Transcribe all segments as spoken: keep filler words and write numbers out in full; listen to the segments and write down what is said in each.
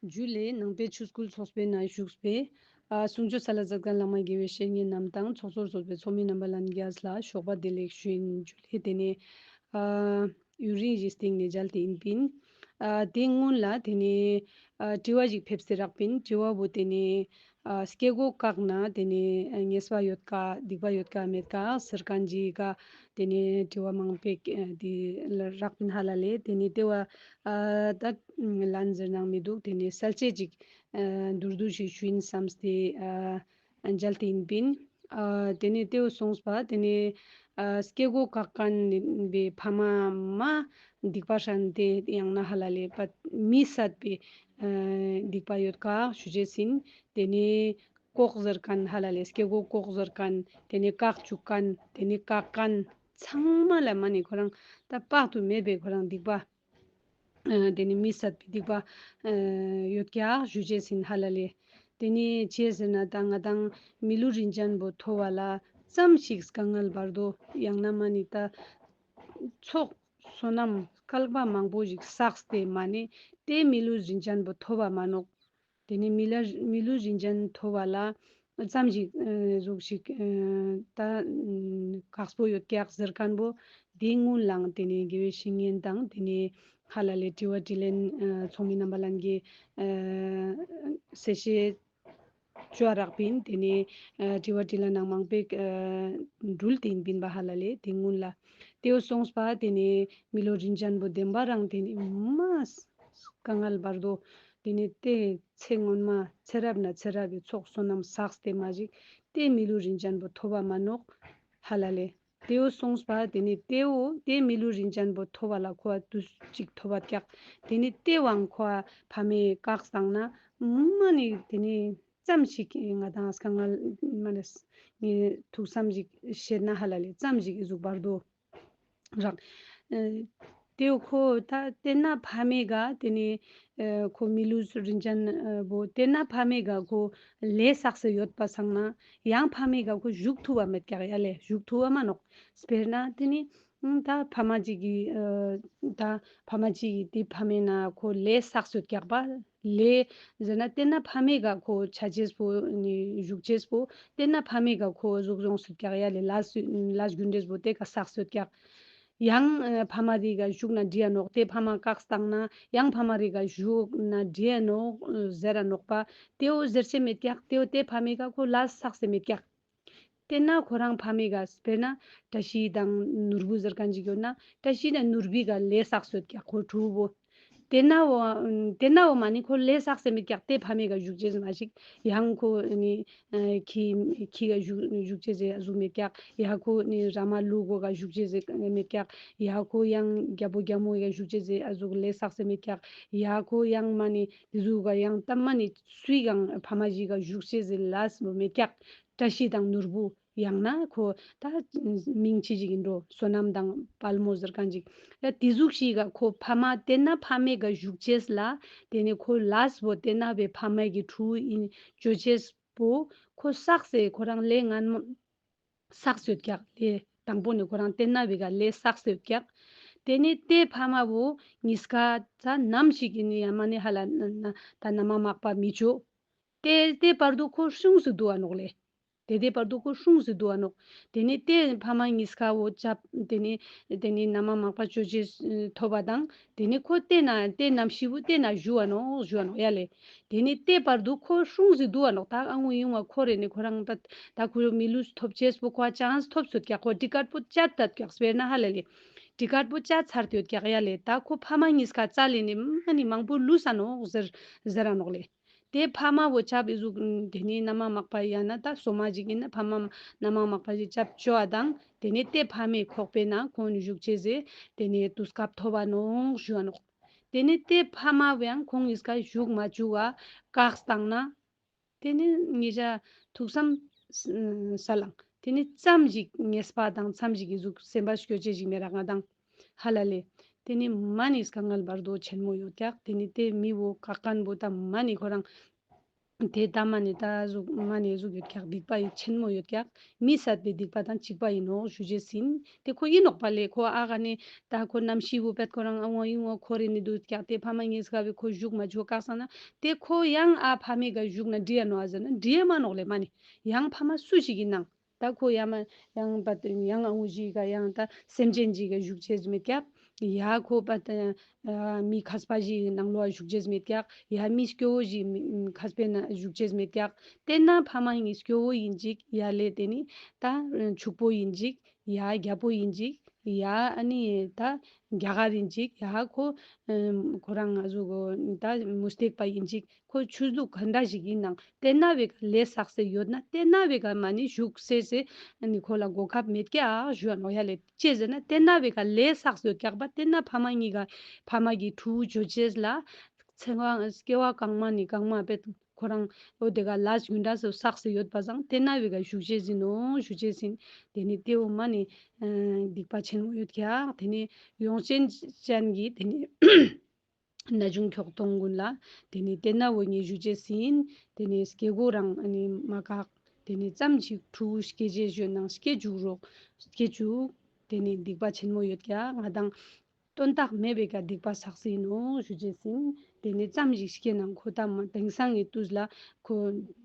ཇུ་ལེ། ནང་པའི་ཆོས་སྐུལ་ཚོགས་པའི་ནང་བཞུགས་པའི་ཨ་གསུང་ཆོས་སལ་ལ་མཛད་མཁན་བླ་མ་དགེ་བའི་བཤེས་གཉེན་རྣམས་དང་ཚོགས་གཙོར་གཙོས་པའི་ཚོགས་མི་རྣམ་པ་ལྷན་རྒྱས་ལ་ཞོགས་པ་བདེ་ལེགས་ཞུ་ཡིན། ཇུ་ལེ། དེ་ནས་ཨ་ཡུན་རིང་ཞིག་སྟེང་ནས་མཇལ་ཏེ་ཡིན་པིན། ཨ་དེ་སྔོན་ལ་དེ་ནས་ཨ་དྲི་བ་ཞིག་ཕེབས་ཏེ་རག་པིན། དྲི་བ་བོ་དེ་ནས་ཨ་སྐྱེ་སྒོ་བཀག་ན་དེ་ནས་ཉེས་པ་ཡོད་ཀ་སྡིག་པ་ཡོད་ཀ་མེད་ཀ་ཟེར་མཁན་ཞིག་ག་དེ་ནས་དྲི་བ་མང་པོ་ཨ་དེ་ལ་རག་པིན་ཧ་ལ་ལེ། དེ་ནས་དེ་བ་ཨ་ད་ལན་ཟེར་ནང་མི་འདུག་དེ་ནས་གསལ་བྱེད་ཅིག་ཨ་མདོར་བསྡུས་ཤིག་ཞུ་ཡིན་བསམས་ཏེ་ཨ་མཇལ་ཏེ་ཡིན་པིན། ཨ་དེ་ནས་དེ་བོ་སོང་པ། དེ་ནས་ཨ་སྐྱེ་སྒོ་བཀག་མཁན་པའི་ཕ་མ་མ་སྡིག་པ་ཧྲན་ཏེ་ཡང་ན་ཧ་ལ་ལེ་པ་མི་བསད་པའི་ཨ་སྡིག་པ་ཡོད་ཀ་ཞུ་ཅེས་ཡིན། དེ་ནས་ལྐོག་ཟེར་མཁན་ཧ་ལ་ལེ་སྐྱེ་སྒོ་ལྐོག་ཟེར་མཁན། དེ་ནས་བཀག་བཅུག་མཁན། དེ་ནས་བཀག་མཁན་ཚང་མ་ལ་མ་ནི་ཁོ་རང་ད་དཔག་ཏུ་མེད་པའི་ཁོ་རང་སྡིག་པ། ཨ་དེ་ནི་མི་བསད་པའི་སྡིག་པ་ཨ་ཡོད་ཀྱག་ཞུ་ཅེས་ཡིན་ཧ་ལ་ལེ། དེ་ནི་ཅི་ཟེར་ན་ད་ང་དང་མི་ལུས་རིན་ཅན་པོ་ཐོབ་པ་ལ་ཙམ་ཞིག་དཀའ་ངལ་བར་དོ་ཡང་ན་མ་ནི་ད་ཚོགས་བསོད་ནམས་བསྐལ་པ་མང་པོ་ཞིག་བསགས་ཏེ་མ་ནི་དེ་མི་ལུས་རིན་ཅན་པོ་ཐོབ་པ་མ་ནོག་དེ་ནི་མི་ལ་མི་ལུས་རིན་ཅན་ཐོབ་པ་ལ་ཙམ་ཞིག་ཨ་ཟུག་ཞིག་ཨ་ད་ཨ་དཀགས་པོ་ཡོད་ཀྱག་ཟེར་མཁན་པོ་དེ་སྔོན་ལའང་དེ་ནས་དགེ་བའི་བཤེས་གཉེན་དང་དེ་ནས་ཧ་ལ་ལེ་དྲི་བ་དྲིས་ལན་ཨ་ཚོགས་མི་རྣམ་པ་ལྷན་རྒྱས་ཨ་གསལ་བཤད་ཅོ་རག་པིན། དེ་ནས་ཨ་དྲི་བ་དྲིས་ལན་ནང་མང་པོ་ཨ་འགྲུལ་ཏེ་ཡིན་པིན་པ་ཧ་ལ་ལེ། དེ་སྔོན་ལ་དེ་བོ་སོང་པ། དེ་ནས་མི་ལུས་རིན་ཅན་པོ་བདེན་པ་རང་དེ་ནས་མ་དཀའ་ངལ་བར་དོ་དེ་ནས་དེ་ཚེ་སྔོན་མ་ཚེ་རབས་ན་ཚེ་རབས་པའི་ཚོགས་བསོད་ནམས་བསགས་ཏེ་མ་ཞིག་དེ་མི་ལུས་རིན་ཅན་པོ་ཐོབ་པ་མ་ནོག་ཧ་ལ་ལེ། དེ་བོ་སོང་པ། དེ་ནས་དེ་བོ་དེ་མི་ལུས་རིན་ཅན་པོ་ཐོབ་པ་ལ་ཁོ་བ་དུས་གཅིག་ཐོབ་པ་ཀྱག་དེ་ནས་དེ་བའང་ཁོ་བ་ཕ་མས་བཀག་བཏང་ན་མ་ནི་དེ་ནས་ཙམ་ཞིག་ང་དང་དཀའ་ངལ་མ་ནི་ངའི་ཐུགས་བསམ་ཞིག་བཤད་ན་ཧ་ལ་ལེ་ཙམ་ཞིག་གཟུགས་བར་དོ་རག་ཨ་དེ་བོ་ཁོ་ད་དེ་ན་ཕ་མའི་ག་དེ་ནས་ཨ་ཁོ་མི་ལུས་རིན་ཅན་ཨ་བོ་དེ་ན་ཕ་མའི་ག་ཁོ་ལས་བསགས་སེ་ཡོད་པ་སང་ན་ཡང་ཕ་མའི་ག་ཁོ་བཞུགས་ཐུབ་པ་མེད་ཀྱག་ཡ་ལེ། བཞུགས་ཐུབ་པ་མ་ནོག་དཔེར་ན་དེ་ནི་ཨ་ད་ཕ་མ་ཅིག་གི་ཨ་ད་ཕ་མ་ཅིག་གི་དེ་ཕ་མའི་ན་ཁོ་ལས་བསགས་ཡོད་ཀྱག་པ། ལས་ཟེར་ན་དེ་ན་ཕ་མའི་ག་ཁོ་ཆ་ཅེས་པོ་ནི་བཞུགས་ཅེས་པོ་དེ་ན་ཕ་མའི་ག་ཁོ་གཟུགས་ཡོངས་སུ་ཀྱག་ཡ་ལེ། ལས་ལས་རྒྱུ་འབྲས་པོ་དེ་ཀ་བསགས་ཡོད་ཀྱག་ཡང་ཨ་ཕ་མ་རི་ག་བཞུགས་ན་འགྲིག་ཡ་ནོག་དེ་ཕ་མ་བཀག་བཏང་ན་ཡང་ཕ་མ་རི་ག་བཞུགས་ན་འགྲིག་ཡ་ནོག་ཟེར་ར་ནོག་པ། དེ་བོ་ཟེར་ཅེས་མེད་ཀྱག་དེ་བོ་དེ་ཕ་མའི་ག་ཁོ་ལས་བསགས་སེ་མེད་ཀྱག་དེ་ན་ཁོ་རང་ཕ་མའི་ག་དཔེར་ན་བཀྲ་ཤིས་དང་ནོར་བུ་ཟེར་མཁན་ཅིག་ཡོད་ན་བཀྲ་ཤིས་དང་ནོར་བུའི་ག་ལས་བསགས་ཡོད་ཀྱག་ཁོ་ཕྲུ་གུ་བོ། དེ་ན་འོ་དེ་ན་འོ་མ་ནི་ཁོ་ལས་བསགས་སེ་མེད་ཀྱག་དེ་ཕ་མའི་ག་བཞུགས་ཅེས་མ་ཞིག་ཡང་ཁོ་ནི་ཨ་ཁྱི་ཁྱི་ག་བཞུགས་བཞུགས་ཅེས་ཟེར་ཟུག་མེད་ཀྱག་ཡ་ཁོ་ནི་ར་མ་ལུག་གོ་ག་བཞུགས་ཅེས་ཟེར་མེད་ཀྱག་ཡ་ཁོ་ཡང་རྒྱལ་པོ་རྒྱལ་མོ་ག་བཞུགས་ཅེས་ཟེར་ཨ་ཟུག་ལས་བསགས་སེ་མེད་ཀྱག་ཡ་ཁོ་ཡང་མ་ནི་དེ་ཟུག་ག་ཡང་ད་མ་ནི་སུའི་གང་ཕ་མ་ཞིག་ག་བཞུགས་ཅེས་ཟེར་ལས་མེད་ཀྱག་བཀྲ་ཤིས་དང་ནོར་བུ་ཡང་ན་ཁོ་ད་མིང་ཅི་ཞིག་ཡིན་འགྲོ་བསོད་ནམས་དང་དཔལ་མོ་ཟེར་མཁན་ཅིག་ཡ་དེ་ཟུག་ཞིག་ག་ཁོ་ཕ་མ་དེ་ན་ཕ་མའི་ག་བཞུགས་ཅེས་ལ་དེ་ནས་ཁོ་ལས་པོ་དེ་ན་བའི་ཕ་མའི་གི་ཕྲུ་གུ་ཡིན་ཅོ་ཅེས་པོ་ཁོ་བསགས་སེ་ཁོ་རང་ལས་ངན་མོ་བསགས་ཡོད་ཀྱག་ལས་དང་པོ་ནས་ཁོ་རང་དེ་ན་བའི་ག་ལས་བསགས་ཡོད་ཀྱག་དེ་ནས་དེ་ཕ་མ་བོ་གཉིས་ཀ་ཙ་ནམ་ཞིག་ཡིན་ཡ་མ་ནི་ཧ་ལ་ན་ན་ད་ན་མ་མག་པ་མི་ཅོ། དེ་དེ་བར་དུ་ཁོ་སྲུང་སེ་འདུག་ག་ནོག་ལེ། དེ་དེ་བར་དུ་ཁོ་སྲུང་སེ་འདུག་ག་ནོག་དེ་ནས་དེ་ཕ་མ་གཉིས་ཀ་བོ་ཅབ་དེ་ནས་དེ་ནས་ན་མ་མག་པ་ཅོ་ཅེས་ཐོབ་པ་དང་དེ་ནས་ཁོ་དེ་ན་དེ་ནམ་ཤི་བོ་དེ་ན་བཞུགས་ག་ནོག་བཞུགས་ག་ནོག་ཡ་ལེ། དེ་ནས་དེ་བར་དུ་ཁོ་སྲུང་སེ་འདུག་ག་ནོག་ད་ཨ་ངུ་ཡུང་བ་ཁོ་རེ་ནས་ཁོ་རང་ད་ད་ཁོ་མི་ལུས་ཐོབ་ཅེས་པོ་ཁོ་ཅང་ཐོབ་སོད་ཀྱག་ཁོ་ཊི་ཀཊ་པོ་ཅད་ད་ཀྱག་དཔེར་ན་ཧ་ལ་ལེ། ཊི་ཀཊ་པོ་ཅད་ཚར་ཏེ་ཡོད་ཀྱག་ཡ་ལེ། ད་ཁོ་ཕ་མ་གཉིས་ཀ་རྩ་ལས་ནས་མ་ནི་མང་པོ་ལུས་ས་ནོག་ཟེར་ཟེར་ར་ནོག་ལེ། དེ་ཕ་མ་བོ་ཆབ་ཨི་ཟུག་དེ་ནི་ན་མ་མག་པ་ཡང་ན་ད་སོ་མ་ཞིག་ཡིན་ན་ཕ་མ་ན་མ་མག་པ་ཞིག་ཆབ་ཅོ་བ་དང་དེ་ནས་དེ་ཕ་མའི་ཁོག་པའི་ནང་ཁོང་བཞུགས་ཅེས་ཟེར་དེ་ནས་དུས་སྐབས་ཐོབ་པ་ནོག་ཞུ་བ་ནོག་དེ་ནས་དེ་ཕ་མ་བོ་ཡང་ཁོང་གཉིས་ཀ་བཞུགས་མ་བཅུག་ག་བཀག་བཏང་ན། དེ་ནི་ངེད་ཅག་ཐུགས་བསམ་ས་ལང་དེ་ནི་ཙམ་ཞིག་ངེས་པ་དང་ཙམ་ཞིག་གི་གཟུགས་སེམས་པ་སྐྱོ་ཅེས་ཞིག་མེད་ར་ང་དང་ཧ་ལ་ལེ། དེ་ནི་མ་ནི་དཀའ་ངལ་བར་དོ་ཆེན་མོ་ཡོད་ཀྱག་དེ་ནི་དེ་མི་བོ་བཀག་མཁན་བོ་ད་མ་ནི་ཁོ་རང་ དེ་ད་མ་ནེ་ད་ཟུག་མ་ནེ་ཟུག་ཡོད་ཀྱག། སྡིག་པ་ཡི་ཆེན་མོ་ཡོད་ཀྱག། མི་བསད་པའི་སྡིག་པ་དང་གཅིག་པ་ཡིན་ནོག་ཞུ་ཅེས་ཡིན། དེ་ཁོ་ཡིན་ནོག་པ་ལེ། ཁོ་ཨ་ག་ནེ་ད་ཁོ་རྣམ་ཤེས་བོ་པད་ཁོ་རང་ཨ་བོ་ཡིན་བོ་ཁོ་རེ་ནི་འདུག་ཀྱག། དེ་ཕ་མ་ངེས་ཁ་བའི་ཁོ་བཞུགས་མ་ཆོག་ཀག་སང་ན་དེ་ཁོ་ཡང་ཨ་ཕ་མའི་ག་བཞུགས་ན་འགྲིག་ཡ་ནོག་ཨ་ཟེར་ན་འགྲིག་ཡ་མ་ནོག་ལེ། མ་ནེ་ཡང་ཕ་མ་སུ་ཞིག་ཡིན་ནང་ད་ཁོ་ཡ་མ་ཡང་པ་ཡང་ཨ་བོ་ཞིག་ག་ཡང་ད་སེམས་ཅན་ཞིག་ག་བཞུགས་ཅེས་མེད་ཀྱག། ཡ་ཁོ་པ་ད་ཨ་མི་མཁས་པ་ཞིག་ནང་ལོགས་བཞུགས་ཅེས་མེད་ཀྱག། ཡ་མི་སྐྱོ་བོ་ཞིག་མི་མཁས་པའི་ནང་བཞུགས་ཅེས་མེད་ཀྱག། དེ་ན་ཕ་མ་ངི་སྐྱོ་བོ་ཡིན་ཅིག། ཡ་ལེ་དེ་ནི་ད་ཕྱུག་པོ་ཡིན་ཅིག། ཡ་རྒྱལ་པོ་ཡིན་ཅིག། ཡ་ཨ་ནི་ད་རྒྱ་གར་ཡིན་ཅིག། ཡ་ཁོ་ཨ་ཁོ་རང་ང་ཟུག་གོ་ད་མུ་སྟེགས་པ་ཡིན་ཅིག། ཁོ་ཆོས་ལུགས་ག་འདྲ་ཞིག་ཡིན་ནང་དེ་ན་བའི་ག་ལས་བསགས་སེ་ཡོད་ན་དེ་ན་བའི་ག་མ་ནི་བཞུགས་སེ་སེ་ཨ་ནི་ཁོ་ལ་གོ་སྐབས་མེད་ཀྱག་ཞུ་ཡ་ནོག་ཡ་ལེ། ཅི་ཟེར་ན་དེ་ན་བའི་ག་ལས་བསགས་སེ་ཡོད་ཀྱག་པ། དེ་ན་ཕ་མ་གཉིས་ཀ་ཕ་མ་གི་ཕྲུ་གུ་ཅོ་ཅེས་ལ་ཚེ་དབང་སྐྱེ་བ་གང་མ་ནི་གང་མ་པེ་ཁོ་རང་འོ་དེ་ག་ལས་རྒྱུ་འདྲ་སོ་བསགས་སེ་ཡོད་པ་སང་དེ་ན་བའི་ག་བཞུགས་ཅེས་ཡིན་ནོག་ཞུ་ཅེས་ཡིན། དེ་ནི་དེ་འོ་མ་ནི་ཨ་སྡིག་པ་ཆེན་མོ་ཡོད་ཀྱག། དེ་ནི་ཡོངས་ཅན་ཅན་གྱི་དེ་ནི་ན་ཆུང་ཁྱོག་ཐོང་ཀུན་ལ་དེ་ནི་དེ་ན་འོ་ངས་ཞུ་ཅེས་ཡིན། དེ་ནི་སྐྱེ་དགུ་རང་ཨ་ནི་མ་བཀག། དེ་ནི་ཙམ་ཞིག་ཕྲུ་གུ་སྐྱེ་ཅེས་ཞུ་ནང་སྐྱེ་བཅུག་རོགས། སྐྱེ་བཅུག། དེ་ནི་སྡིག་པ་ཆེན་མོ་ཡོད་ཀྱག། ང་དང་དོན་དག་མེད་པའི་ཀ་སྡིག་པ་བསགས་སེ་ཡིན་ནོག་ཞུ་ཅེས་ཡིན། དེ་ནི་ཙམ་ཞིག་སྐྱེ་ནང་ཁོ་ད་མ་དེང་སང་གི་དུས་ལ་ཁོ་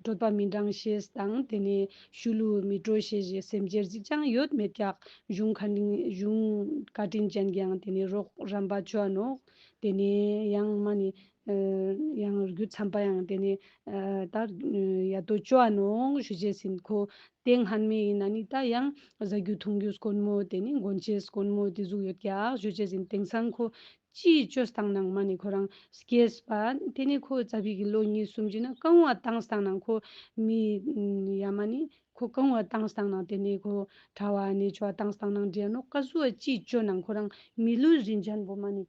གྲོད་པ་མི་འགྲང་ཤེས་དང་དེ་ནི་ཤུལ་ལུ་མི་སྤྲོ་ཤེས་ཞེས་སེམས་ཅན་ཅིག་ཅང་ཡོད་མེད་ཀྱག། གཞུང་བཀའ་དྲིན་གཞུང་བཀའ་དྲིན་ཅན་གྱིས་ཡང་དེ་ནི་རོགས་རམ་པ་ཅོ་ནོག། དེ་ནི་ཡང་མ་ནི་ཨ་ཡང་རྒྱུ་མཚན་པ་ཡང་དེ་ནི་ཨ་ད་ཡ་དོ་ཅོ་ནོག་ཞུ་ཅེས་ཡིན། ཁོ་དེ་སྔན་མའི་ཡིན་ན་ནི་ད་ཡང་ཟ་རྒྱུ་འཐུང་རྒྱུ་དཀོན་མོ་དེ་ནི་གོན་ཅེས་དཀོན་མོ་དེ་ཟུག་ཡོད་ཀྱག་ཞུ་ཅེས་ཡིན། དེང་སང་ཁོ་ཅི་ཅོས་བཏང་ནང་མ་ནི་ཁོ་རང་སྐྱེས་པ་དེ་ནི་ཁོ་ཙ་པིག་གི་ལོ་གཉིས་གསུམ་ཅིག་ན་གང་བ་བཏང་བཏང་ནང་ཁོ་མི་ཡ་མ་ནི་ཁོ་གང་བ་བཏང་བཏང་ནང་དེ་ནི་ཁོ་ཁྲ་བ་ནི་ཅོ་བ་བཏང་བཏང་ནང་འདྲེ་ནོག་ཀ་ཟུག་ཅི་ཅོ་ནང་ཁོ་རང་མི་ལུས་རིན་ཅན་པོ་མ་ནི་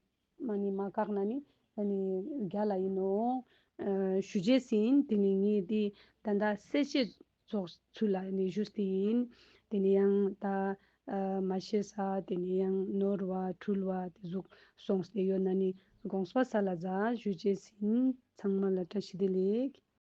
མ་ནི་མ་བཀག་ན་ནི་ཨ་ནི་རྒྱལ་ལ་ཡིན་ནོག། ཨ་ཞུ་ཅེས་ཡིན། དེ་ནི་ངས་དེ་ད་ལྟ་གསལ་བཤད་ཚོགས་ཚུལ་ལ་ནི་ཞུས་ཏེ་ཡིན། དེ་ནི་ཡང་ད་ཨ་མ་ཤེས་ས་དེ་ནི་ཡང་ནོར་བ་འཁྲུལ་བ་དེ་ཟུག་སོང་སྟེ་ཡོད་ན་ནི་དགོངས་པ་སལ་ལ་མཛད་ཞུ་ཅེས་ཡིན། ཚང་མ་ལ་བཀྲ་ཤིས་བདེ་ལེགས།